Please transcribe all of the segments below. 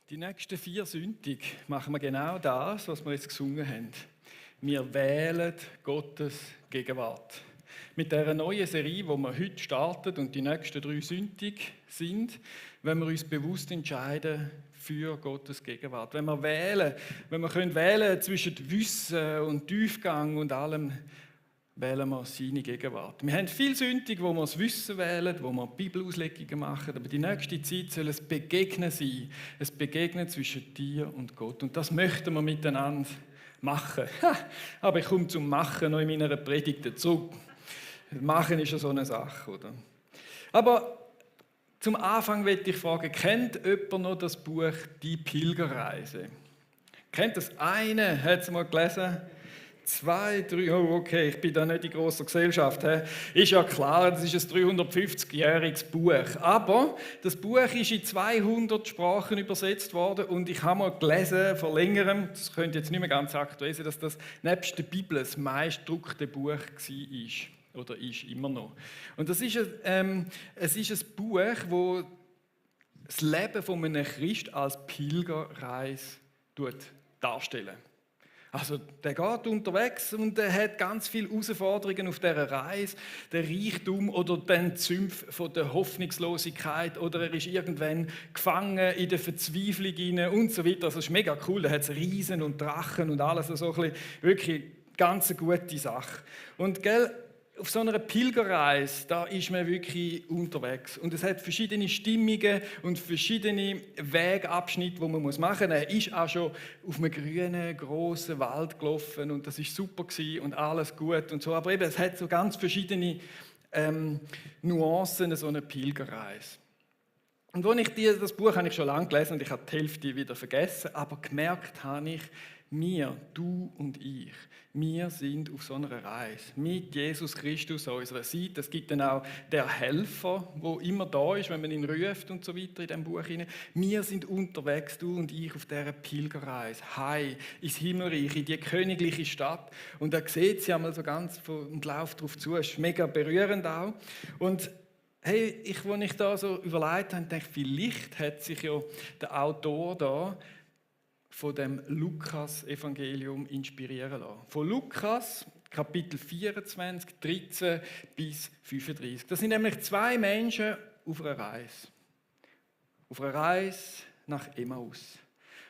Die nächsten 4 Sündig machen wir genau das, was wir jetzt gesungen haben. Wir wählen Gottes Gegenwart. Mit dieser neuen Serie, die wir heute starten und die nächsten 3 Sündig sind, wenn wir uns bewusst entscheiden für Gottes Gegenwart. Wenn wir wählen können zwischen Wissen und Tiefgang und allem, wählen wir seine Gegenwart. Wir haben viele Sündig, wo wir das Wissen wählen, wo wir Bibelauslegungen machen, aber die nächste Zeit soll es Begegnen sein. Es Begegnen zwischen dir und Gott. Und das möchten wir miteinander machen. Aber ich komme zum Machen noch in meiner Predigt dazu. Machen ist ja so eine Sache, oder? Aber zum Anfang möchte ich fragen, kennt jemand noch das Buch «Die Pilgerreise»? Kennt das eine? Hat es mal gelesen? 2, 3, oh okay, ich bin da nicht in grosser Gesellschaft. Ist ja klar, das ist ein 350-jähriges Buch. Aber das Buch ist in 200 Sprachen übersetzt worden und ich habe mal gelesen, vor längerem, das könnte jetzt nicht mehr ganz aktuell sein, dass das nebst der Bibel das meistgedruckte Buch war. Oder ist immer noch. Und es ist ein Buch, das das Leben von einem Christ als Pilgerreise darstellt. Also der geht unterwegs und er hat ganz viele Herausforderungen auf dieser Reise, der Reichtum oder den Sümpf von der Hoffnungslosigkeit oder er ist irgendwann gefangen in der Verzweiflung hinein und so weiter. Also das ist mega cool, da hat es Riesen und Drachen und alles, also so ein bisschen, wirklich ganz eine gute Sache. Und gell, auf so einer Pilgerreise, da ist man wirklich unterwegs. Und es hat verschiedene Stimmungen und verschiedene Wegabschnitte, die man machen muss. Er ist auch schon auf einem grünen, grossen Wald gelaufen und das war super und alles gut und so. Aber eben, es hat so ganz verschiedene Nuancen, so eine Pilgerreise. Und das Buch habe ich schon lange gelesen und ich habe die Hälfte wieder vergessen, aber gemerkt habe ich, du und ich, wir sind auf so einer Reise mit Jesus Christus an unserer Seite. Es gibt dann auch den Helfer, der immer da ist, wenn man ihn ruft und so weiter in diesem Buch hinein. Wir sind unterwegs, du und ich, auf dieser Pilgerreise, heim ins Himmelreich, in die königliche Stadt. Und da sieht sie einmal so ganz und läuft darauf zu. Es ist mega berührend auch. Und hey, als ich da so überlegt habe, dachte ich, vielleicht hat sich ja der Autor da von dem Lukas-Evangelium inspirieren lassen. Von Lukas, Kapitel 24, 13 bis 35. Das sind nämlich 2 Menschen auf einer Reise. Auf einer Reise nach Emmaus.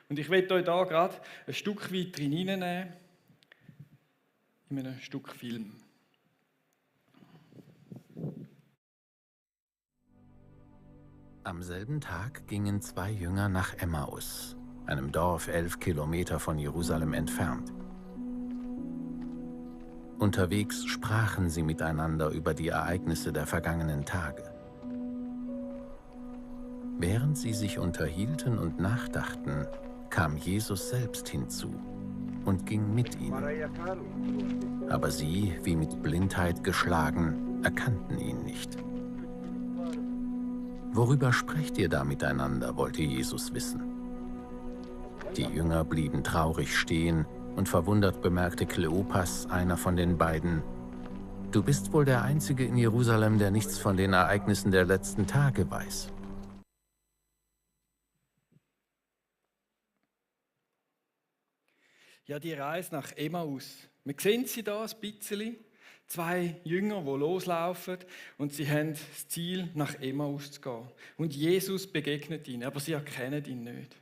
Und ich werde euch da gerade ein Stück weit hineinnehmen, in einem Stück Film. Am selben Tag gingen 2 Jünger nach Emmaus, einem Dorf 11 Kilometer von Jerusalem entfernt. Unterwegs sprachen sie miteinander über die Ereignisse der vergangenen Tage. Während sie sich unterhielten und nachdachten, kam Jesus selbst hinzu und ging mit ihnen. Aber sie, wie mit Blindheit geschlagen, erkannten ihn nicht. Worüber sprecht ihr da miteinander, wollte Jesus wissen. Die Jünger blieben traurig stehen und verwundert bemerkte Kleopas, einer von den beiden: Du bist wohl der Einzige in Jerusalem, der nichts von den Ereignissen der letzten Tage weiß. Ja, die Reise nach Emmaus. Wir sehen sie da ein bisschen. 2 Jünger, die loslaufen und sie haben das Ziel, nach Emmaus zu gehen. Und Jesus begegnet ihnen, aber sie erkennen ihn nicht.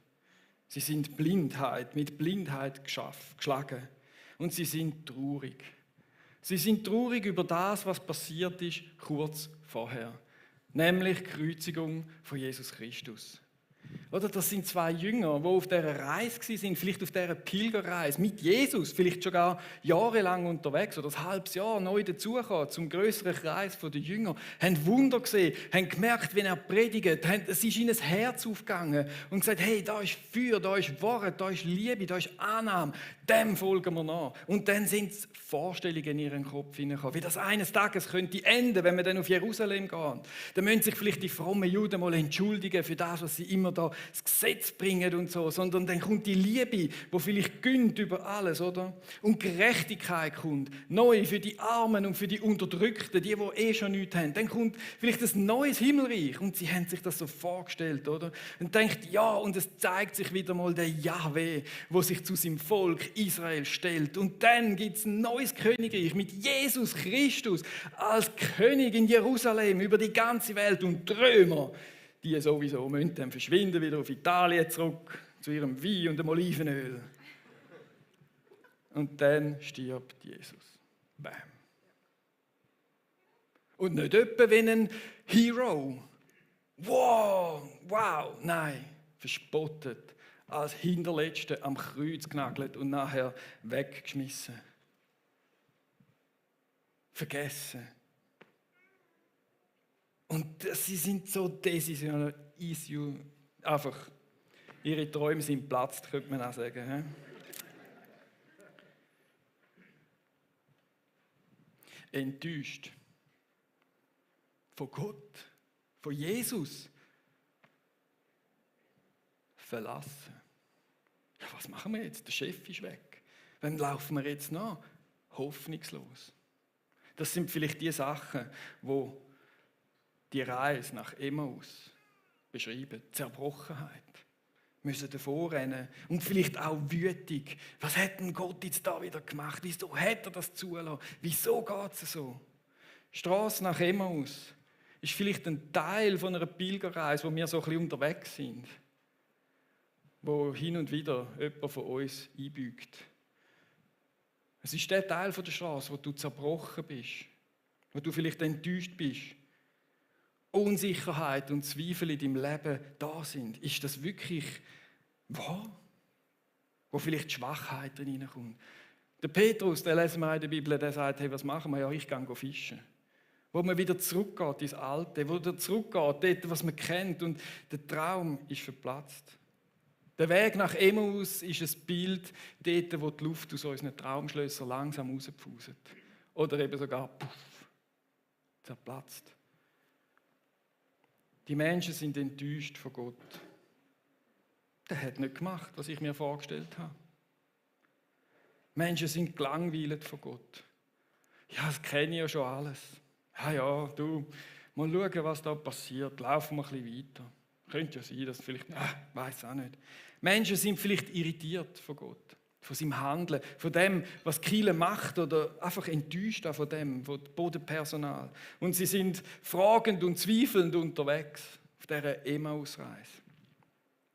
Sie sind mit Blindheit geschlagen und sie sind traurig. Sie sind traurig über das, was passiert ist kurz vorher, nämlich die Kreuzigung von Jesus Christus. Oder das sind 2 Jünger, die auf dieser Reise waren, vielleicht auf dieser Pilgerreise mit Jesus, vielleicht sogar jahrelang unterwegs oder ein halbes Jahr neu dazugekommen zum grösseren Kreis der Jünger, haben Wunder gesehen, haben gemerkt, wenn er predigt, es ist ihnen das Herz aufgegangen und gesagt, hey, da ist Feuer, da ist Wort, da ist Liebe, da ist Annahme, dem folgen wir nach. Und dann sind Vorstellungen in ihren Kopf hineingekommen, wie das eines Tages könnte enden, wenn wir dann auf Jerusalem gehen. Dann müssen sich vielleicht die frommen Juden mal entschuldigen für das, was sie immer da das Gesetz bringen und so, sondern dann kommt die Liebe, wo vielleicht gönnt über alles, oder? Und Gerechtigkeit kommt, neu für die Armen und für die Unterdrückten, die schon nichts haben. Dann kommt vielleicht ein neues Himmelreich und sie haben sich das so vorgestellt, oder? Und denkt, ja, und es zeigt sich wieder mal der Jahwe, wo sich zu seinem Volk Israel stellt. Und dann gibt es ein neues Königreich mit Jesus Christus als König in Jerusalem über die ganze Welt und die Römer, die sowieso müssen dann verschwinden wieder auf Italien zurück zu ihrem Wein und dem Olivenöl. Und dann stirbt Jesus. Bam. Und nicht etwa wie ein Hero. Wow, nein, verspottet, als Hinterletzte am Kreuz genagelt und nachher weggeschmissen. Vergessen. Und sie sind so decisional, einfach, ihre Träume sind geplatzt, könnte man auch sagen. Enttäuscht. Von Gott, von Jesus. Verlassen. Ja, was machen wir jetzt? Der Chef ist weg. Wem laufen wir jetzt nach? Hoffnungslos. Das sind vielleicht die Sachen, wo die Reise nach Emmaus beschreiben. Zerbrochenheit. Müssen davor rennen. Und vielleicht auch wütig. Was hat denn Gott jetzt da wieder gemacht? Wieso hat er das zulassen? Wieso geht es so? Straße nach Emmaus ist vielleicht ein Teil von einer Pilgerreise, wo wir so ein bisschen unterwegs sind. Wo hin und wieder jemand von uns einbügt. Es ist der Teil der Straße, wo du zerbrochen bist, wo du vielleicht enttäuscht bist. Unsicherheit und Zweifel in deinem Leben da sind. Ist das wirklich wahr? Wo vielleicht Schwachheit reinkommt. Der Petrus, der lesen wir in der Bibel, der sagt, hey, was machen wir? Ja, ich gehe fischen. Wo man wieder zurückgeht ins Alte, wo wieder zurückgeht, dort, was man kennt, und der Traum ist verplatzt. Der Weg nach Emmaus ist ein Bild dort, wo die Luft aus unseren Traumschlössern langsam rauspfuset. Oder eben sogar puff, zerplatzt. Die Menschen sind enttäuscht von Gott. Der hat nicht gemacht, was ich mir vorgestellt habe. Menschen sind gelangweilt von Gott. Ja, das kenne ich ja schon alles. Ja, du, mal schauen, was da passiert. Laufen wir ein bisschen weiter. Könnte ja sein, dass vielleicht, weiß auch nicht. Menschen sind vielleicht irritiert von Gott, von seinem Handeln, von dem, was die Kirche macht, oder einfach enttäuscht auch von dem, von dem Bodenpersonal. Und sie sind fragend und zweifelnd unterwegs auf dieser Emmaus-Reise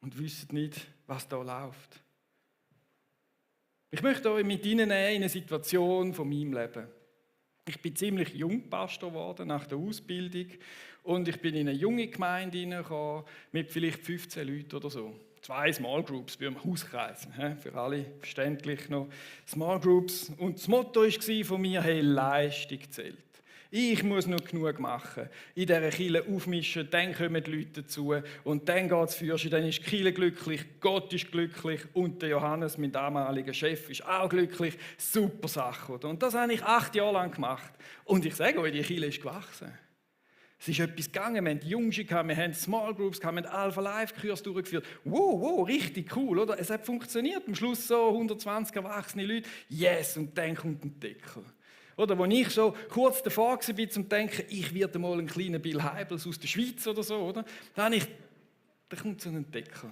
und wissen nicht, was da läuft. Ich möchte euch mit Ihnen in eine Situation von meinem Leben. Ich bin ziemlich jung Pastor geworden nach der Ausbildung und ich bin in eine junge Gemeinde hineingekommen mit vielleicht 15 Leuten oder so. 2 Small Groups bei einem Hauskreis, für alle verständlich noch. Small Groups. Und das Motto war von mir, hey, Leistung zählt. Ich muss noch genug machen. In dieser Kirche aufmischen, dann kommen die Leute dazu und dann geht es für, dann ist die Kirche glücklich, Gott ist glücklich und der Johannes, mein damaliger Chef, ist auch glücklich. Super Sache, oder? Und das habe ich 8 Jahre lang gemacht. Und ich sage euch, die Kirche ist gewachsen. Es ist etwas gegangen, wir haben die Jungs gehabt, wir haben Small Groups gehabt, wir haben Alpha-Life-Kurs durchgeführt. Wow, richtig cool, oder? Es hat funktioniert. Am Schluss so 120 erwachsene Leute. Yes, und dann kommt ein Deckel. Oder wo ich so kurz davor war, zum Denken, ich werde mal einen kleinen Bill Heibels aus der Schweiz oder so, oder? Da kommt so ein Deckel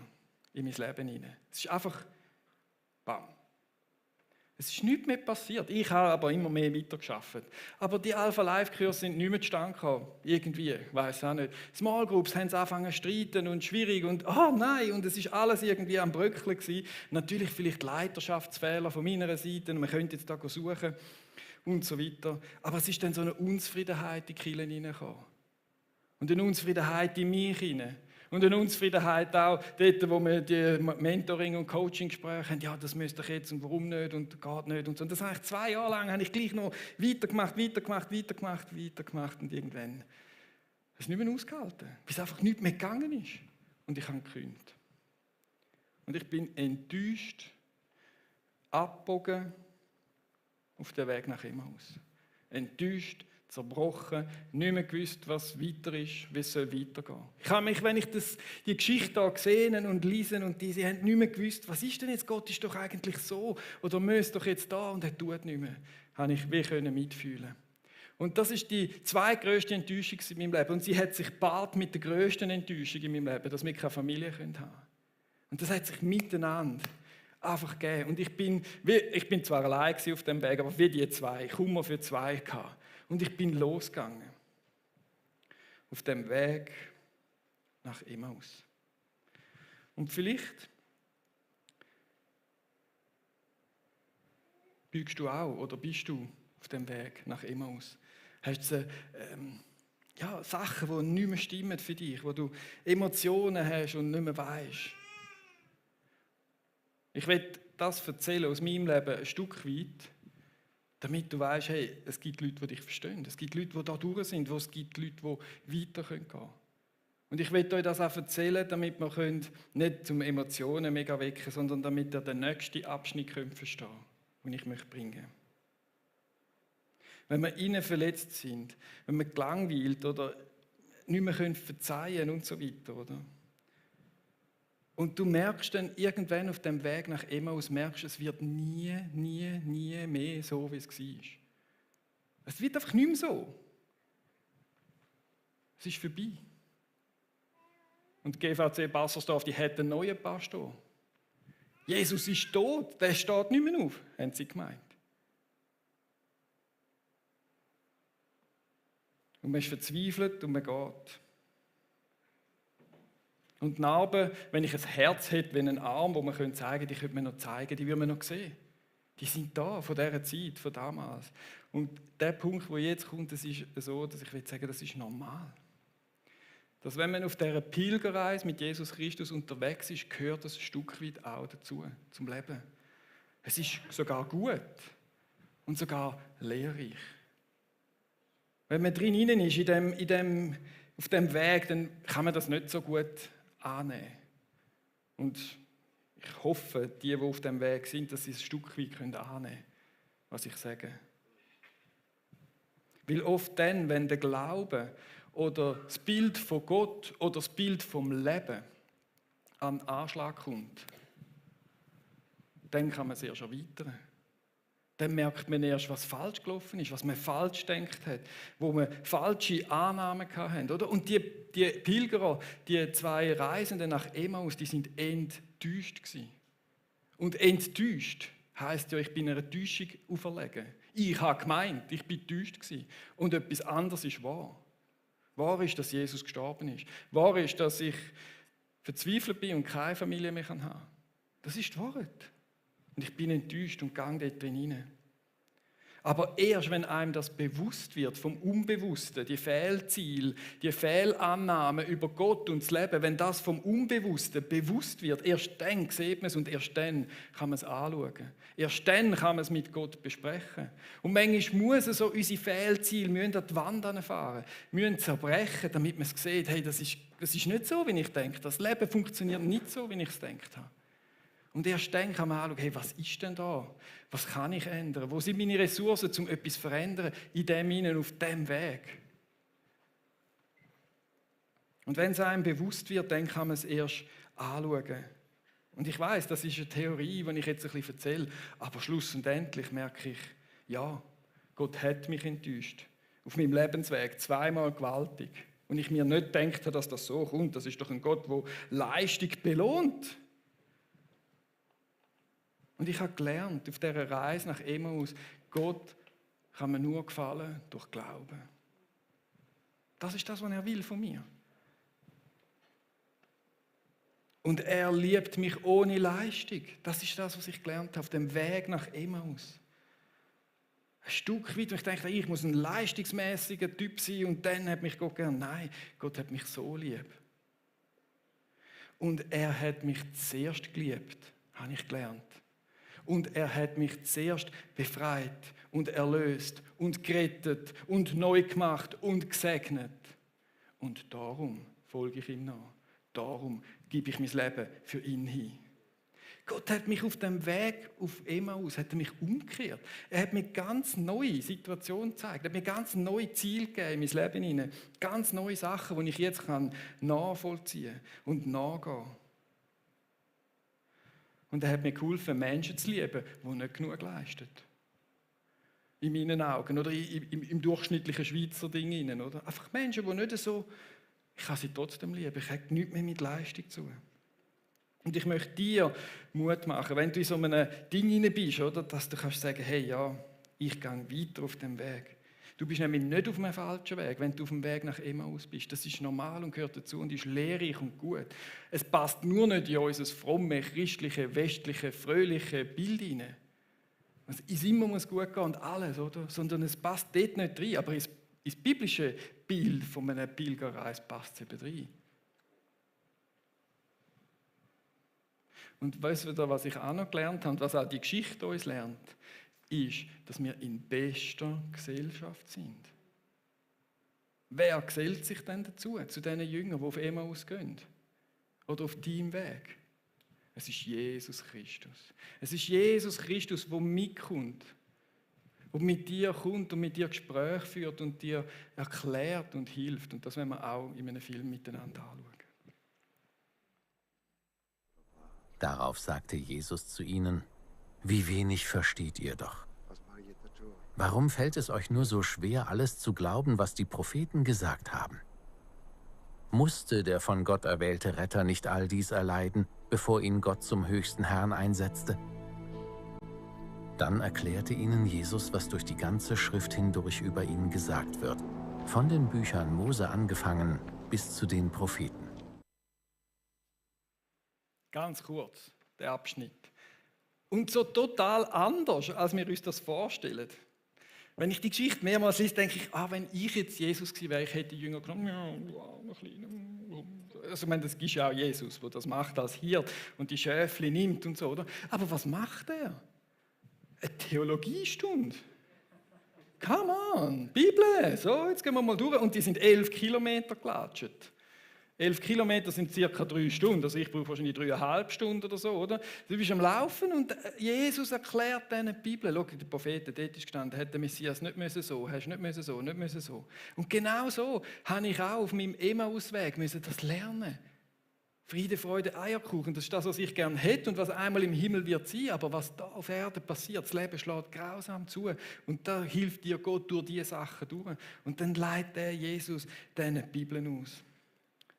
in mein Leben hinein. Es ist einfach, bam. Es ist nichts mehr passiert. Ich habe aber immer mehr weitergearbeitet. Aber die Alpha-Life-Kurse sind nicht mehr zustande gekommen. Irgendwie, ich weiss auch nicht. Small Groups haben angefangen zu streiten und schwierig und nein, und es ist alles irgendwie am Bröckeln gewesen. Natürlich vielleicht Leiterschaftsfehler von meiner Seite und man könnte jetzt da suchen und so weiter. Aber es ist dann so eine Unzufriedenheit in die Kirche hineingekommen. Und eine Unzufriedenheit in mich hinein. Und eine Unzufriedenheit auch dort, wo wir die Mentoring- und Coaching-Gespräche haben. Ja, das müsste ich jetzt und warum nicht und geht nicht und so. Und das habe ich 2 Jahre lang habe ich gleich noch weitergemacht. Und irgendwann habe ich es nicht mehr ausgehalten, bis es einfach nicht mehr gegangen ist. Und ich habe gekündigt. Und ich bin enttäuscht, abgebogen auf den Weg nach Emmaus. Enttäuscht zerbrochen, nicht mehr gewusst, was weiter ist, wie es weitergehen soll. Ich habe mich, wenn ich die Geschichte da gesehen und lesen und sie haben nicht mehr gewusst, was ist denn jetzt, Gott ist doch eigentlich so oder müsste doch jetzt da und er tut nicht mehr, habe ich wie mitfühlen. Und das ist die zweitgrößte Enttäuschung in meinem Leben. Und sie hat sich gepaart mit der grössten Enttäuschung in meinem Leben, dass wir keine Familie haben können. Und das hat sich miteinander einfach gegeben. Und ich bin zwar allein auf dem Weg, aber wie die zwei, Kummer für zwei gehabt. Und ich bin losgegangen. Auf dem Weg nach Emmaus. Und vielleicht bügst du auch oder bist du auf dem Weg nach Emmaus. Hast du Sachen, die nicht mehr stimmen für dich, wo du Emotionen hast und nicht mehr weißt. Ich will das erzählen aus meinem Leben ein Stück weit, damit du weißt, hey, es gibt Leute, die dich verstehen. Es gibt Leute, die da durch sind, es gibt Leute, die weiter gehen können. Und ich will euch das auch erzählen, damit wir nicht zum Emotionen mega wecken, sondern damit ihr den nächsten Abschnitt verstehen könnt, den ich bringen möchte. Wenn wir innen verletzt sind, wenn wir gelangweilt oder nicht mehr verzeihen können und so weiter, oder? Und du merkst dann irgendwann auf dem Weg nach Emmaus, es wird nie mehr so, wie es war. Es wird einfach nicht mehr so. Es ist vorbei. Und die GVC Bassersdorf, die hat einen neuen Pastor. Jesus ist tot, der steht nicht mehr auf, haben sie gemeint. Und man ist verzweifelt und man geht. Und die Narben, wenn ich ein Herz hätte, wie einen Arm, wo man zeigen könnte, die könnte man noch zeigen, die würde man noch sehen. Die sind da, von dieser Zeit, von damals. Und der Punkt, der jetzt kommt, das ist so, dass ich sagen will, das ist normal. Dass wenn man auf dieser Pilgerreise mit Jesus Christus unterwegs ist, gehört das ein Stück weit auch dazu, zum Leben. Es ist sogar gut und sogar lehrreich. Wenn man drin ist, auf dem Weg, dann kann man das nicht so gut annehmen. Und ich hoffe, die auf dem Weg sind, dass sie ein Stück weit annehmen können, was ich sage. Weil oft dann, wenn der Glaube oder das Bild von Gott oder das Bild vom Leben an den Anschlag kommt, dann kann man es erst erweitern. Dann merkt man erst, was falsch gelaufen ist, was man falsch gedacht hat, wo man falsche Annahmen hatte. Oder? Und die Pilgerer, die zwei Reisenden nach Emmaus, die sind enttäuscht gewesen. Und enttäuscht heisst ja, ich bin einer Täuschung auferlegen. Ich habe gemeint, ich bin enttäuscht gewesen. Und etwas anderes ist wahr. Wahr ist, dass Jesus gestorben ist. Wahr ist, dass ich verzweifelt bin und keine Familie mehr haben kann. Das ist die Wahrheit. Und ich bin enttäuscht und gehe dort drin rein. Aber erst, wenn einem das bewusst wird, vom Unbewussten, die Fehlziele, die Fehlannahmen über Gott und das Leben, wenn das vom Unbewussten bewusst wird, erst dann sieht man es und erst dann kann man es anschauen. Erst dann kann man es mit Gott besprechen. Und manchmal muss es so unsere Fehlziele an die Wand fahren, müssen zerbrechen, damit man es sieht, hey, das ist nicht so, wie ich denke. Das Leben funktioniert nicht so, wie ich es gedacht habe. Und erst dann kann man anschauen, hey, was ist denn da? Was kann ich ändern? Wo sind meine Ressourcen, um etwas zu verändern in dem Innen, auf dem Weg? Und wenn es einem bewusst wird, dann kann man es erst anschauen. Und ich weiß, das ist eine Theorie, die ich jetzt ein bisschen erzähle, aber schlussendlich merke ich, ja, Gott hat mich enttäuscht. Auf meinem Lebensweg, zweimal gewaltig. Und ich mir nicht gedacht habe, dass das so kommt. Das ist doch ein Gott, der Leistung belohnt. Und ich habe gelernt, auf dieser Reise nach Emmaus, Gott kann mir nur gefallen durch Glauben. Das ist das, was er will von mir. Und er liebt mich ohne Leistung. Das ist das, was ich gelernt habe, auf dem Weg nach Emmaus. Ein Stück weit, wo ich denke, ich muss ein leistungsmäßiger Typ sein und dann hat mich Gott gern. Nein, Gott hat mich so lieb. Und er hat mich zuerst geliebt, habe ich gelernt. Und er hat mich zuerst befreit und erlöst und gerettet und neu gemacht und gesegnet. Und darum folge ich ihm nach. Darum gebe ich mein Leben für ihn hin. Gott hat mich auf dem Weg auf Emmaus hat er mich umgekehrt. Er hat mir ganz neue Situationen gezeigt. Er hat mir ganz neue Ziele gegeben in mein Leben hinein. Ganz neue Sachen, die ich jetzt nachvollziehen und nachgehen. Und er hat mir geholfen, Menschen zu lieben, die nicht genug leisten. In meinen Augen oder im durchschnittlichen Schweizer Ding hinein. Oder? Einfach Menschen, die nicht so, ich kann sie trotzdem lieben, ich habe nichts mehr mit Leistung zu tun. Und ich möchte dir Mut machen, wenn du in so einem Ding hinein bist, oder, dass du kannst sagen, hey, ja, ich gehe weiter auf dem Weg. Du bist nämlich nicht auf einem falschen Weg, wenn du auf dem Weg nach Emmaus bist. Das ist normal und gehört dazu und ist lehrreich und gut. Es passt nur nicht in unser fromme, christliche, westliche, fröhliche Bild hinein. Also, es immer muss gut gehen und alles, oder? Sondern es passt dort nicht rein, aber ins biblische Bild von einer Pilgerreise passt es eben rein. Und weißt du, was ich auch noch gelernt habe, was auch die Geschichte uns lernt, ist, dass wir in bester Gesellschaft sind. Wer gesellt sich denn dazu, zu diesen Jüngern, die auf Emmaus gehen? Oder auf deinem Weg? Es ist Jesus Christus. Es ist Jesus Christus, der mitkommt, der mit dir kommt und mit dir Gespräche führt und dir erklärt und hilft. Und das werden wir auch in einem Film miteinander anschauen. Darauf sagte Jesus zu ihnen: Wie wenig versteht ihr doch. Warum fällt es euch nur so schwer, alles zu glauben, was die Propheten gesagt haben? Musste der von Gott erwählte Retter nicht all dies erleiden, bevor ihn Gott zum höchsten Herrn einsetzte? Dann erklärte ihnen Jesus, was durch die ganze Schrift hindurch über ihn gesagt wird, von den Büchern Mose angefangen bis zu den Propheten. Ganz kurz, der Abschnitt. Und so total anders, als wir uns das vorstellen. Wenn ich die Geschichte mehrmals lese, denke ich, wenn ich jetzt Jesus gewesen wäre, ich hätte die Jünger genommen, also ich meine, das ist ja auch Jesus, der das macht als Hirt und die Schäfli nimmt und so, oder? Aber was macht er? Eine Theologiestunde. Come on, Bibel, so, jetzt gehen wir mal durch. Und die sind 11 Kilometer gelatscht. 11 Kilometer sind ca. 3 Stunden, also ich brauche wahrscheinlich 3,5 Stunden oder so, oder? Du bist am Laufen und Jesus erklärt denen die Bibel. Schau, der Prophet, dort ist gestanden, hätte der Messias nicht müssen so, hast nicht müssen so, nicht müssen so. Und genau so habe ich auch auf meinem Emmausweg müssen das lernen. Friede, Freude, Eierkuchen, das ist das, was ich gerne hätte und was einmal im Himmel wird sein, aber was da auf Erden passiert, das Leben schlägt grausam zu und da hilft dir Gott durch diese Sachen durch. Und dann leitet der Jesus denen die Bibel aus.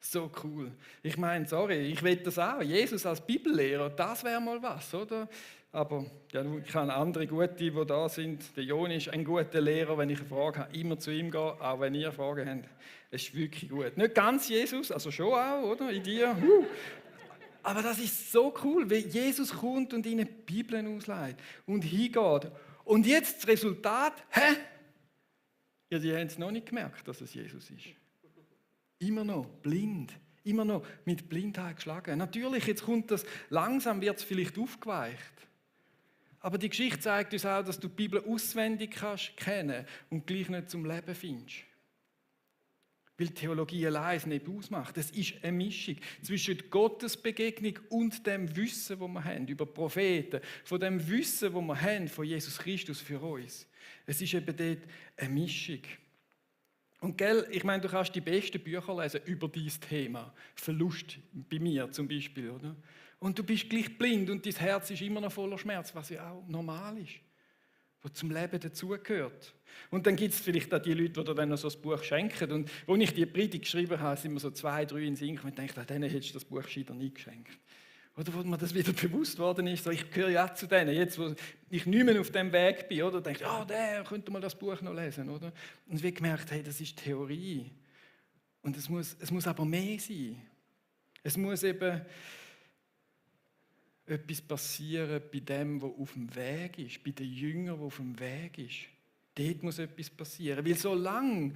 So cool. Ich meine, sorry, ich will das auch. Jesus als Bibellehrer, das wäre mal was, oder? Aber ja, ich habe andere Gute, die da sind. Der Joni ist ein guter Lehrer, wenn ich eine Frage habe, immer zu ihm gehen, auch wenn ihr Fragen habt. Es ist wirklich gut. Nicht ganz Jesus, also schon auch, oder? In dir. Aber das ist so cool, wie Jesus kommt und ihnen die Bibel ausleiht und hingeht. Und jetzt das Resultat, ja, die haben es noch nicht gemerkt, dass es Jesus ist. Immer noch blind, immer noch mit Blindheit geschlagen. Natürlich, jetzt kommt das, langsam wird es vielleicht aufgeweicht. Aber die Geschichte zeigt uns auch, dass du die Bibel auswendig kannst kennen und gleich nicht zum Leben findest. Weil Theologie allein es nicht ausmacht. Es ist eine Mischung zwischen Gottes Begegnung und dem Wissen, das wir haben über Propheten, von dem Wissen, das wir haben von Jesus Christus für uns. Es ist eben dort eine Mischung. Und gell, ich meine, du kannst die besten Bücher lesen über dieses Thema. Verlust bei mir zum Beispiel, oder? Und du bist gleich blind und dein Herz ist immer noch voller Schmerz, was ja auch normal ist, was zum Leben dazugehört. Und dann gibt es vielleicht auch die Leute, die dir dann noch so ein Buch schenken. Und als ich die Predigt geschrieben habe, sind mir so 2, 3 in den Sinn gekommen und ich dachte, denen hättest du das Buch wieder nie geschenkt. Oder wo mir das wieder bewusst worden ist, so, ich gehöre ja zu denen, jetzt wo ich nicht mehr auf dem Weg bin, oder denke, der könnte mal das Buch noch lesen, oder? Und wie gemerkt, hey, das ist Theorie. Und es muss aber mehr sein. Es muss eben etwas passieren bei dem, der auf dem Weg ist, bei den Jüngern, der auf dem Weg ist. Dort muss etwas passieren. Weil solange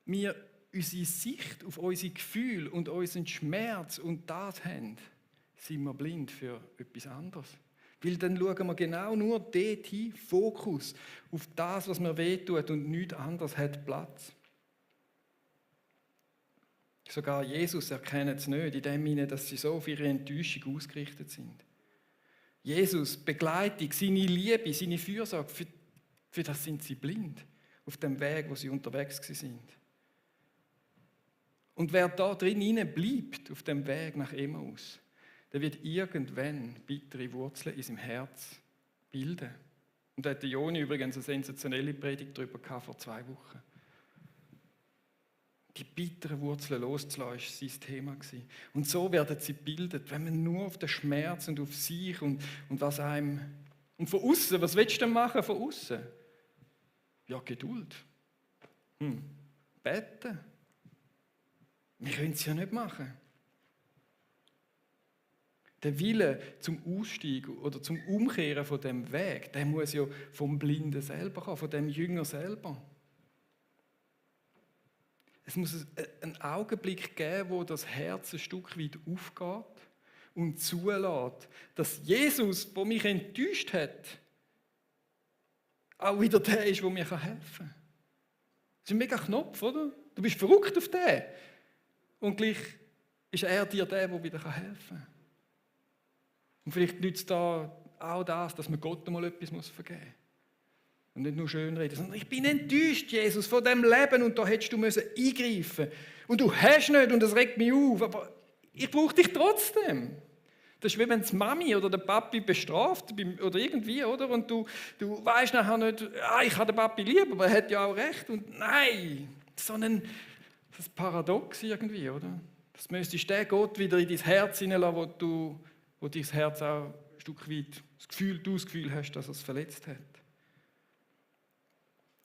wir unsere Sicht auf unsere Gefühle und unseren Schmerz und das haben, sind wir blind für etwas anderes. Weil dann schauen wir genau nur dorthin, Fokus auf das, was mir wehtut und nichts anderes hat Platz. Sogar Jesus erkennt es nicht, in dem Sinne, dass sie so auf ihre Enttäuschung ausgerichtet sind. Jesus, Begleitung, seine Liebe, seine Fürsorge, für das sind sie blind auf dem Weg, wo sie unterwegs sind. Und wer da drin bleibt, auf dem Weg nach Emmaus, der wird irgendwann bittere Wurzeln in seinem Herz bilden. Und da hat der Joni übrigens eine sensationelle Predigt darüber gehabt, vor 2 Wochen. Die bitteren Wurzeln loszulassen, war sein Thema. Und so werden sie gebildet, wenn man nur auf den Schmerz und auf sich und was einem... Und von außen, was willst du denn machen von außen? Ja, Geduld. Beten. Wir können es ja nicht machen. Der Wille zum Ausstieg oder zum Umkehren von dem Weg, der muss ja vom Blinden selber kommen, von dem Jünger selber. Es muss einen Augenblick geben, wo das Herz ein Stück weit aufgeht und zulässt, dass Jesus, der mich enttäuscht hat, auch wieder der ist, der mir helfen kann. Das ist ein mega Knopf, oder? Du bist verrückt auf den. Und gleich ist er dir der wieder helfen kann. Und vielleicht nützt da auch das, dass man Gott einmal etwas vergeben muss. Und nicht nur schönreden, sondern ich bin enttäuscht, Jesus, von dem Leben und da hättest du eingreifen müssen. Und du hast nicht und das regt mich auf, aber ich brauche dich trotzdem. Das ist wie wenn die Mami oder der Papi bestraft oder irgendwie, oder? Und du weißt nachher nicht, ich habe den Papi lieb, aber er hat ja auch recht. Und nein, das ist paradox irgendwie, oder? Das müsstest du Gott wieder in dein Herz hineinlassen, wo dein Herz auch ein Stück weit das Gefühl hast, dass er es verletzt hat.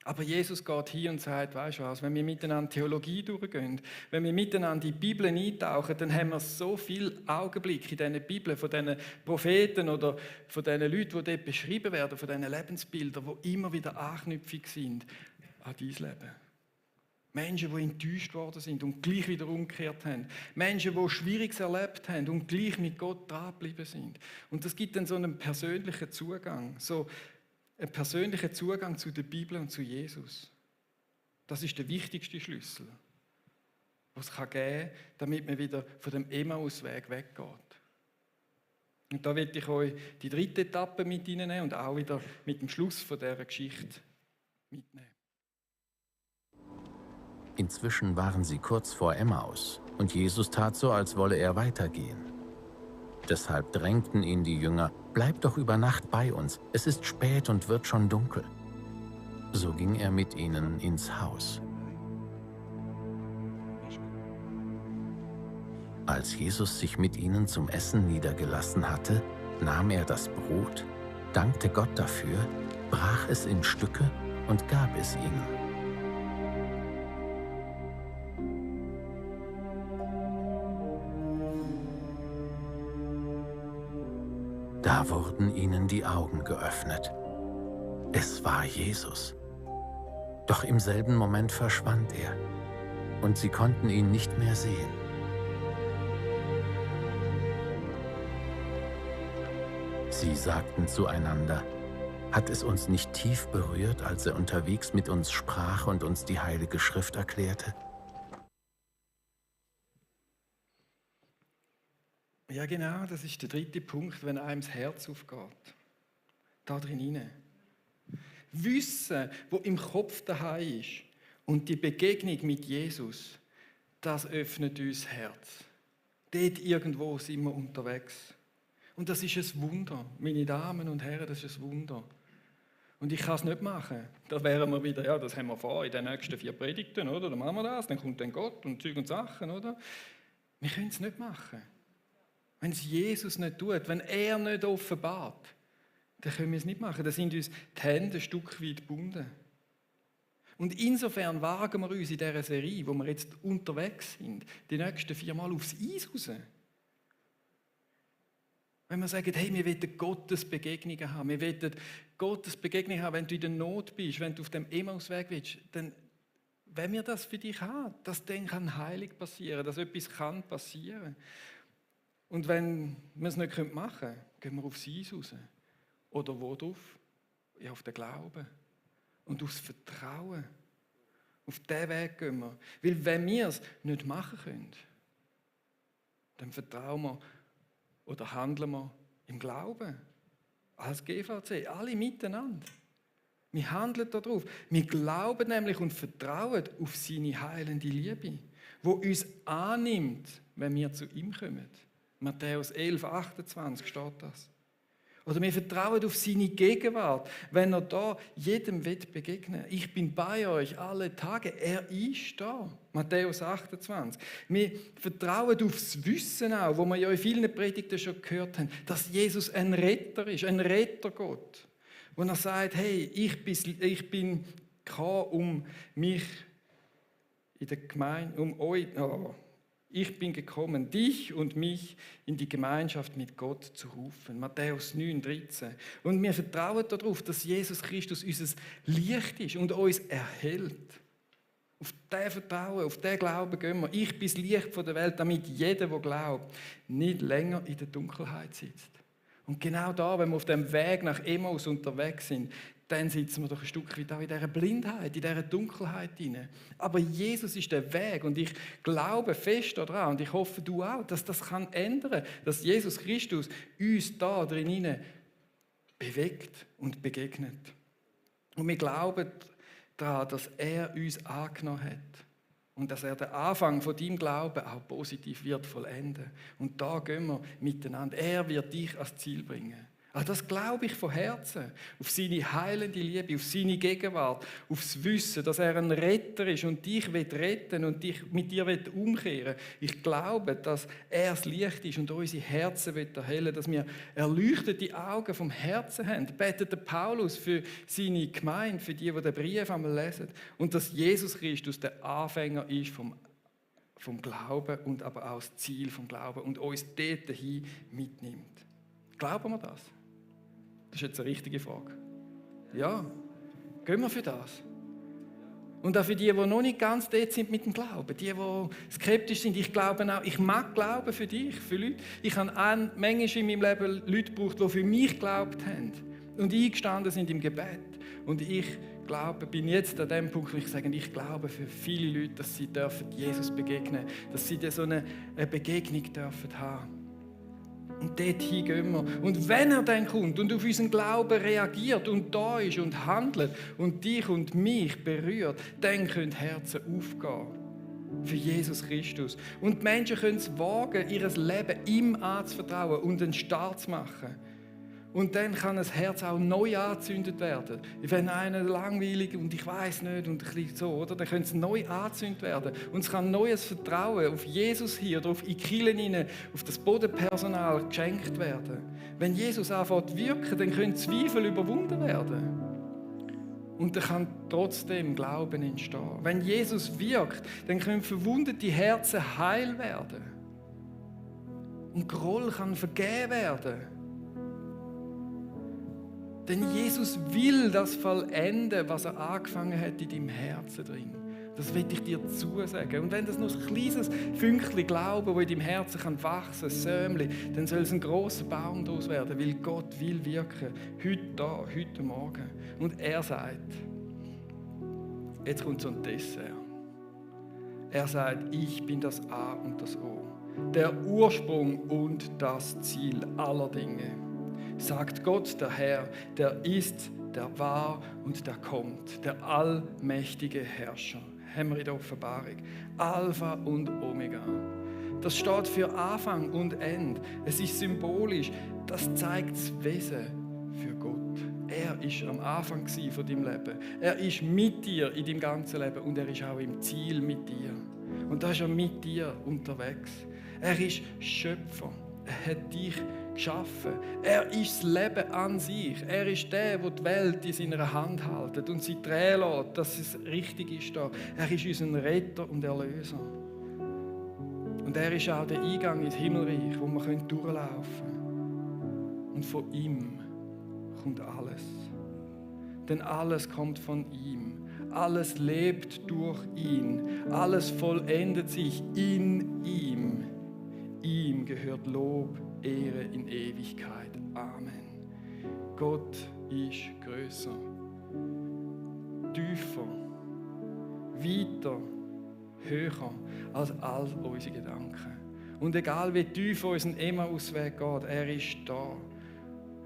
Aber Jesus geht hier und sagt, weißt du was, wenn wir miteinander Theologie durchgehen, wenn wir miteinander in die Bibel eintauchen, dann haben wir so viele Augenblicke in diesen Bibeln von diesen Propheten oder von diesen Leuten, die dort beschrieben werden, von diesen Lebensbildern, die immer wieder Anknüpfung sind an dein Leben. Menschen, die enttäuscht worden sind und gleich wieder umgekehrt haben. Menschen, die Schwieriges erlebt haben und gleich mit Gott drangeblieben sind. Und das gibt dann so einen persönlichen Zugang, so einen persönlichen Zugang zu der Bibel und zu Jesus. Das ist der wichtigste Schlüssel, was es geben kann, damit man wieder von dem Emmausweg weggeht. Und da will ich euch die 3. Etappe mit reinnehmen und auch wieder mit dem Schluss von dieser Geschichte mitnehmen. Inzwischen waren sie kurz vor Emmaus und Jesus tat so, als wolle er weitergehen. Deshalb drängten ihn die Jünger, bleib doch über Nacht bei uns, es ist spät und wird schon dunkel. So ging er mit ihnen ins Haus. Als Jesus sich mit ihnen zum Essen niedergelassen hatte, nahm er das Brot, dankte Gott dafür, brach es in Stücke und gab es ihnen. Da wurden ihnen die Augen geöffnet. Es war Jesus. Doch im selben Moment verschwand er und sie konnten ihn nicht mehr sehen. Sie sagten zueinander, hat es uns nicht tief berührt, als er unterwegs mit uns sprach und uns die Heilige Schrift erklärte? Ja genau, das ist der 3. Punkt, wenn einem das Herz aufgeht. Da drin hinein. Wissen, wo im Kopf daheim ist und die Begegnung mit Jesus, das öffnet uns das Herz. Dort irgendwo sind wir unterwegs. Und das ist ein Wunder, meine Damen und Herren, das ist ein Wunder. Und ich kann es nicht machen. Da wären wir wieder, ja, das haben wir vor in den nächsten 4 Predigten, oder? Dann machen wir das, dann kommt dann Gott und Zeug und Sachen, oder? Wir können es nicht machen. Wenn es Jesus nicht tut, wenn er nicht offenbart, dann können wir es nicht machen. Dann sind uns die Hände ein Stück weit gebunden. Und insofern wagen wir uns in dieser Serie, wo wir jetzt unterwegs sind, die nächsten 4 Mal aufs Eis raus. Wenn wir sagen, hey, wir wollen Gottes Begegnungen haben, wir wollen Gottes Begegnungen haben, wenn du in der Not bist, wenn du auf dem Emmausweg bist, dann, wenn wir das für dich haben, dass dann kann Heilung passieren, dass etwas kann passieren. Und wenn wir es nicht machen können, gehen wir aufs Eis raus. Oder wo drauf? Ja, auf den Glauben. Und aufs Vertrauen. Auf diesen Weg gehen wir. Weil wenn wir es nicht machen können, dann vertrauen wir oder handeln wir im Glauben. als GVC, alle miteinander. Wir handeln darauf. Wir glauben nämlich und vertrauen auf seine heilende Liebe, die uns annimmt, wenn wir zu ihm kommen. Matthäus 11, 28 steht das. Oder wir vertrauen auf seine Gegenwart, wenn er da jedem begegnen will. Ich bin bei euch alle Tage. Er ist da. Matthäus 28. Wir vertrauen auf das Wissen auch, wo wir ja in vielen Predigten schon gehört haben, dass Jesus ein Retter ist, ein Rettergott. Wo er sagt, hey, ich bin gekommen, um mich in der Gemeinde, um euch, ich bin gekommen, dich und mich in die Gemeinschaft mit Gott zu rufen. Matthäus 9, 13. Und wir vertrauen darauf, dass Jesus Christus unser Licht ist und uns erhält. Auf diesen Vertrauen, auf diesen Glauben gehen wir. Ich bin das Licht der Welt, damit jeder, der glaubt, nicht länger in der Dunkelheit sitzt. Und genau da, wenn wir auf dem Weg nach Emmaus unterwegs sind, dann sitzen wir doch ein Stück weit auch in dieser Blindheit, in dieser Dunkelheit hinein. Aber Jesus ist der Weg und ich glaube fest daran und ich hoffe, du auch, dass das ändern kann, dass Jesus Christus uns da drinnen bewegt und begegnet. Und wir glauben daran, dass er uns angenommen hat und dass er den Anfang von deinem Glauben auch positiv wird vollenden. Und da gehen wir miteinander. Er wird dich ans Ziel bringen. Also das glaube ich von Herzen. Auf seine heilende Liebe, auf seine Gegenwart, auf das Wissen, dass er ein Retter ist und dich retten will und dich mit dir umkehren will. Ich glaube, dass er das Licht ist und unsere Herzen erhellen will, dass wir erleuchtete Augen vom Herzen haben. Betet der Paulus für seine Gemeinde, für die den Brief einmal lesen. Und dass Jesus Christus der Anfänger ist vom Glauben und aber auch das Ziel vom Glauben und uns dorthin mitnimmt. Glauben wir das? Das ist jetzt eine richtige Frage. Ja, gehen wir für das. Und auch für die noch nicht ganz dort sind mit dem Glauben, die skeptisch sind, ich glaube auch, ich mag glauben für dich, für Leute. Ich habe manchmal in meinem Leben Leute gebraucht, die für mich geglaubt haben und eingestanden sind im Gebet. Und ich glaube, bin jetzt an dem Punkt, wo ich sage, ich glaube für viele Leute, dass sie dürfen Jesus begegnen, dass sie so eine Begegnung dürfen haben. Und dorthin gehen wir. Und wenn er dann kommt und auf unseren Glauben reagiert und da ist und handelt und dich und mich berührt, dann können Herzen aufgehen für Jesus Christus. Und die Menschen können es wagen, ihr Leben ihm anzuvertrauen und einen Start zu machen. Und dann kann das Herz auch neu angezündet werden. Wenn einer langweilig und ich weiß nicht und ein bisschen so, oder? Dann könnte es neu angezündet werden. Und es kann neues Vertrauen auf Jesus hier oder auf die Kirchen hinein, auf das Bodenpersonal geschenkt werden. Wenn Jesus anfängt zu wirken, dann können Zweifel überwunden werden. Und dann kann trotzdem Glauben entstehen. Wenn Jesus wirkt, dann können verwundete Herzen heil werden. Und Groll kann vergeben werden. Denn Jesus will das vollenden, was er angefangen hat in deinem Herzen drin. Das will ich dir zusagen. Und wenn das nur ein kleines Fünkchen Glauben, das in deinem Herzen wachsen kann, Sämli, dann soll es ein grosser Baum daraus werden, weil Gott will wirken. Heute Morgen. Und er sagt, jetzt kommt so ein Dessert. Er sagt, ich bin das A und das O. Der Ursprung und das Ziel aller Dinge. Sagt Gott, der Herr, der ist, der war und der kommt, der allmächtige Herrscher. Haben wir in der Offenbarung. Alpha und Omega. Das steht für Anfang und Ende. Es ist symbolisch. Das zeigt das Wesen für Gott. Er ist am Anfang von deinem Leben. Er ist mit dir in deinem ganzen Leben und er ist auch im Ziel mit dir. Und da ist er mit dir unterwegs. Er ist Schöpfer. Er hat dich geschaffen. Er ist das Leben an sich. Er ist der die Welt in seiner Hand hält und sie drehen lässt, dass es richtig ist da. Er ist unser Retter und Erlöser. Und er ist auch der Eingang ins Himmelreich, wo wir durchlaufen können. Und von ihm kommt alles. Denn alles kommt von ihm. Alles lebt durch ihn. Alles vollendet sich in ihm. Ihm gehört Lob, Ehre in Ewigkeit. Amen. Gott ist grösser, tiefer, weiter, höher als all unsere Gedanken. Und egal wie tief unser Emmausweg geht, er ist da.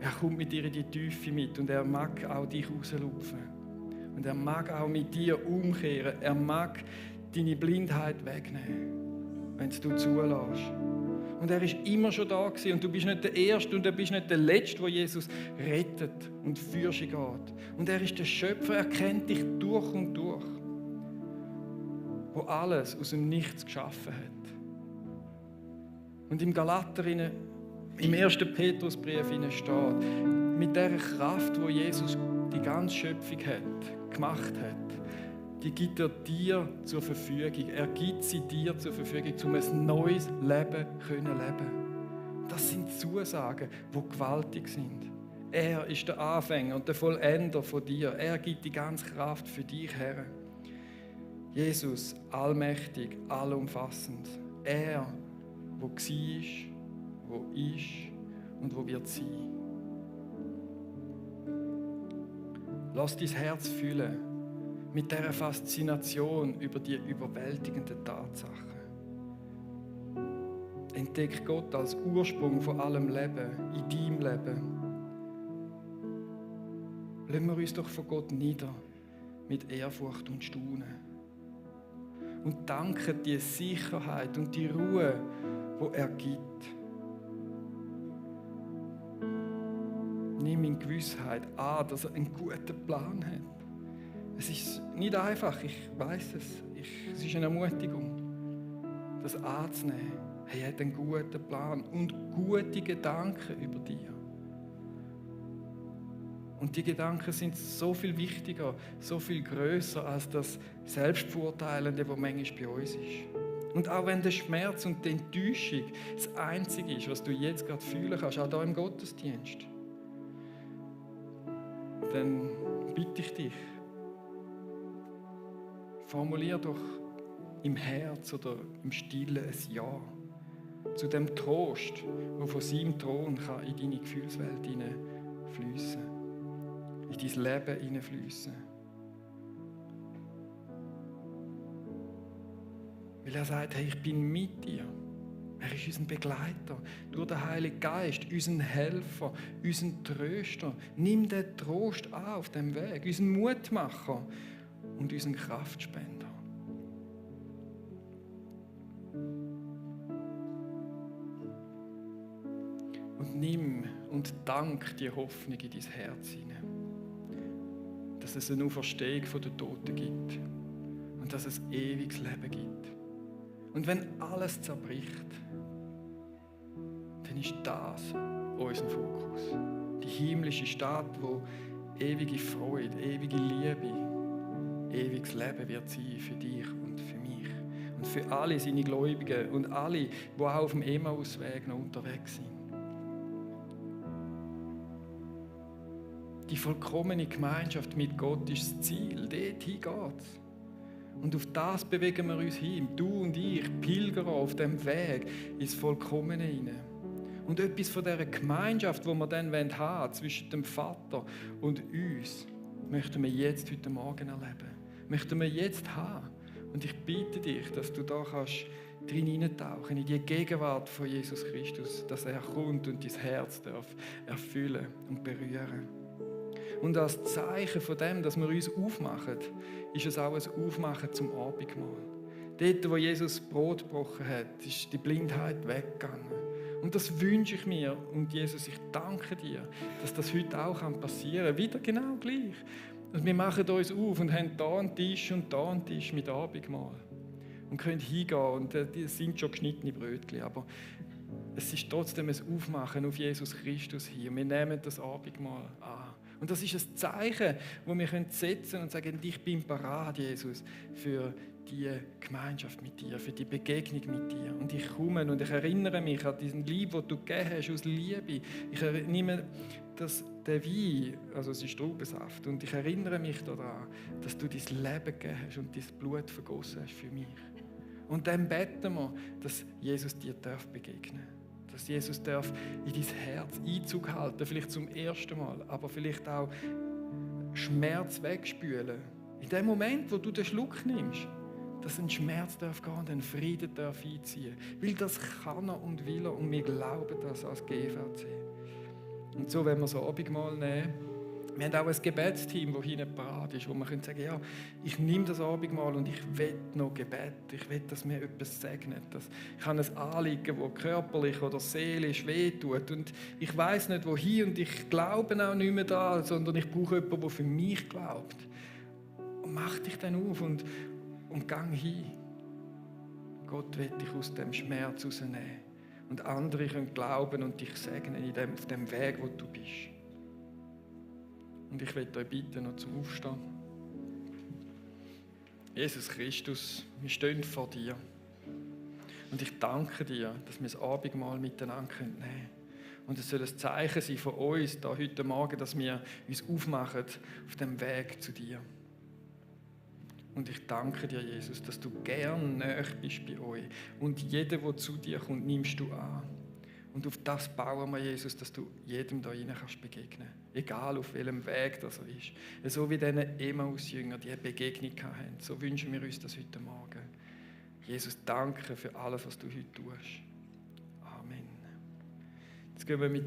Er kommt mit dir in die Tiefe mit und er mag auch dich rauslupfen. Und er mag auch mit dir umkehren. Er mag deine Blindheit wegnehmen, wenn du zulässt. Und er ist immer schon da gewesen. Und du bist nicht der Erste und du bist nicht der Letzte, wo Jesus rettet und für sie geht. Und er ist der Schöpfer, er kennt dich durch und durch. Wo alles aus dem Nichts geschaffen hat. Und im Galater, im 1. Petrusbrief steht, mit der Kraft, wo Jesus die ganze Schöpfung gemacht hat, die gibt er dir zur Verfügung. Er gibt sie dir zur Verfügung, um ein neues Leben zu leben. Das sind Zusagen, die gewaltig sind. Er ist der Anfänger und der Vollender von dir. Er gibt die ganze Kraft für dich her. Jesus, allmächtig, allumfassend. Er, wo war, wo ist und wo wird sein. Lass dein Herz füllen mit dieser Faszination über die überwältigenden Tatsachen. Entdeck Gott als Ursprung von allem Leben, in deinem Leben. Lassen wir uns doch von Gott nieder mit Ehrfurcht und Staunen. Und danke die Sicherheit und die Ruhe, die er gibt. Nimm in Gewissheit an, dass er einen guten Plan hat. Es ist nicht einfach, ich weiß es. Es ist eine Ermutigung, das anzunehmen. Er hat einen guten Plan und gute Gedanken über dich. Und die Gedanken sind so viel wichtiger, so viel grösser als das Selbstverurteilende, das manchmal bei uns ist. Und auch wenn der Schmerz und die Enttäuschung das Einzige ist, was du jetzt gerade fühlen kannst, auch hier im Gottesdienst, dann bitte ich dich, formulier doch im Herz oder im Stillen ein Ja zu dem Trost, der von seinem Thron in deine Gefühlswelt hineinfließen kann. In dein Leben hineinfließen. Weil er sagt, hey, ich bin mit dir. Er ist unser Begleiter. Durch den Heiligen Geist, unseren Helfer, unseren Tröster. Nimm den Trost an auf dem Weg, unseren Mutmacher und unseren Kraftspender. Und nimm und dank die Hoffnung in dein Herz hinein. Dass es eine Auferstehung von den Toten gibt und dass es ewiges Leben gibt. Und wenn alles zerbricht, dann ist das unser Fokus. Die himmlische Stadt, wo ewige Freude, ewige Liebe, ewiges Leben wird sein für dich und für mich. Und für alle seine Gläubigen und alle, die auch auf dem Emmausweg noch unterwegs sind. Die vollkommene Gemeinschaft mit Gott ist das Ziel. Dorthin geht's. Und auf das bewegen wir uns hin. Du und ich, Pilger auf dem Weg ins Vollkommene hinein. Und etwas von dieser Gemeinschaft, die wir dann haben wollen, zwischen dem Vater und uns, möchten wir jetzt heute Morgen erleben. Möchten wir jetzt haben. Und ich bitte dich, dass du da kannst drin hineintauchen, in die Gegenwart von Jesus Christus, dass er kommt und dein Herz darf erfüllen und berühren. Und als Zeichen von dem, dass wir uns aufmachen, ist es auch ein Aufmachen zum Abendmahl. Dort, wo Jesus Brot gebrochen hat, ist die Blindheit weggegangen. Und das wünsche ich mir. Und Jesus, ich danke dir, dass das heute auch passieren kann. Wieder genau gleich. Und wir machen uns auf und haben da einen Tisch und da einen Tisch mit Abendmahl. Und können hingehen. Und die sind schon geschnittene Brötchen. Aber es ist trotzdem ein Aufmachen auf Jesus Christus hier. Wir nehmen das Abendmahl an. Und das ist ein Zeichen, das wir setzen können und sagen, ich bin parat, Jesus, für die Gemeinschaft mit dir, für die Begegnung mit dir. Und ich komme und ich erinnere mich an diesen Lieb, den du gegeben hast, aus Liebe. Ich nehme den Wein, also es ist Traubensaft, und ich erinnere mich daran, dass du dein Leben gegeben hast und dein Blut vergossen hast für mich. Und dann beten wir, dass Jesus dir begegnen darf. Dass Jesus darf in dein Herz Einzug halten, vielleicht zum ersten Mal, aber vielleicht auch Schmerz wegspülen. In dem Moment, wo du den Schluck nimmst, dass ein Schmerz darf gehen und ein Frieden darf einziehen. Weil das kann er und will er und wir glauben das als GVC. Und so wollen wir so Abendmahl nehmen. Wir haben auch ein Gebetsteam, das hinten parat ist, wo wir sagen können, ja, ich nehme das Abendmahl und ich will noch Gebet. Ich will, dass mir etwas segnet. Ich habe ein Anliegen, das körperlich oder seelisch wehtut. Und ich weiss nicht, wohin. Und ich glaube auch nicht mehr da, sondern ich brauche jemanden, der für mich glaubt. Und mach dich dann auf und gang hin. Gott will dich aus dem Schmerz rausnehmen. Und andere können glauben und dich segnen auf dem Weg, wo du bist. Und ich möchte euch bitten, noch zum Aufstehen. Jesus Christus, wir stehen vor dir. Und ich danke dir, dass wir das Abendmahl miteinander nehmen können. Und es soll ein Zeichen sein von uns, da heute Morgen, dass wir uns aufmachen auf dem Weg zu dir. Und ich danke dir, Jesus, dass du gern nahe bist bei euch. Und jeder, der zu dir kommt, nimmst du an. Und auf das bauen wir, Jesus, dass du jedem da rein kannst begegnen. Egal auf welchem Weg das ist. So wie diese Emmaus-Jünger die Begegnung hatten. So wünschen wir uns das heute Morgen. Jesus, danke für alles, was du heute tust. Amen. Jetzt gehen wir miteinander.